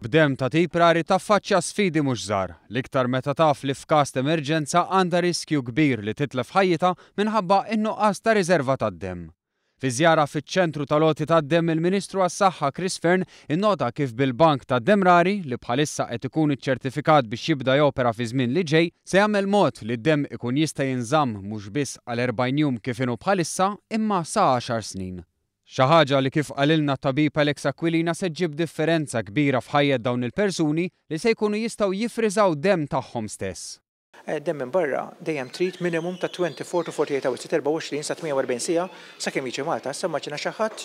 B'demm ta' tip rari taffaċċja sfidi mhux żgħar, l-iktar meta taf li f'każ t'emerġenza għandha riskju kbir li titlef ħajjitha minħabba n-nuqqas ta' riserva tad-demm. Fi żjara fiċ-ċentru tal-għoti tad-demm il-Ministru għas-Saħħa Chris Fearne innota kif bil-bank tad-demm rari, li bħalissa qed ikun iċċertifikat biex jibda jopera fiż-żmien li ġej, se jagħmel mod li d-demm ikun jista' jinżamm mhux biss għal 40 jum kif inhu bħalissa imma sa għaxar snin. Xi ħaġa li kif qalilna t-tabib Alex Aquilina se ġġib differenza kbira f'ħajjet dawn il-persuni li se jkunu jistgħu jiffriżaw demm tagħhom stess. Demm minn barra dejjem trid minimum ta' 24 to 48 hours, trid 24 sa 48 siegħa sakemm jiġi Malta. Issa immaġina xi ħadd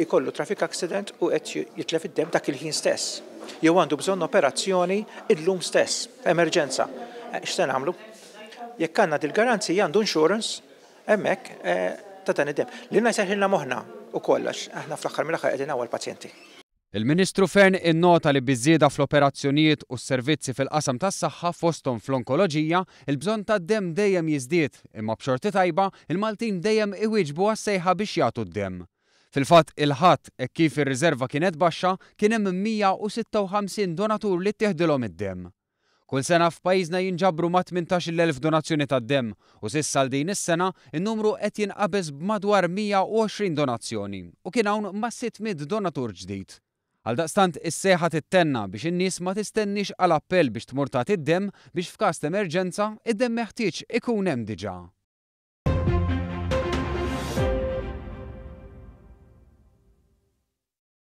ikollu traffic accident u qed jitlef id-demm dak il-ħin stess. Jew għandu bżonn operazzjoni illum stess, emerġenza. X'se nagħmlu? Jekk għandna dil-garanzija għandu insurance hemmhekk ta' dan id-demm. Lilna jserrħilna moħħna wkoll għax aħna fl-aħħar mill-aħħar qegħdin hawn għall-pazjenti. Il-Ministru Fearne innota li biż-żieda fl-operazzjonijiet u s-servizzi fil-qasam tas-saħħa fosthom fl-onkoloġija, il-bżonn tad-demm dejjem jiżdied imma b'xorti tajba, il-Maltin dejjem iwieġbu għas-sejħa biex jagħtu d-demm. Fil-fatt, il-Ħadd, hekk kif ir-riserva kienet baxxa, kien hemm 156 donatur li ttieħdilhom id-demm. Kull sena f'pajjiżna jinġabru mat-18,000 donazzjoni tad-demm u s'issa għal din is-sena n-numru qed jinqabeż b'madwar 120 donazzjoni u kien hawn mas-600 donatur ġdid. Għaldaqstant is-sejħa tittenna biex in-nies ma tistenniex għal appell biex tmur tagħti d-demm biex f'każ t'emerġenza id-demm meħtieġ ikun hemm diġà.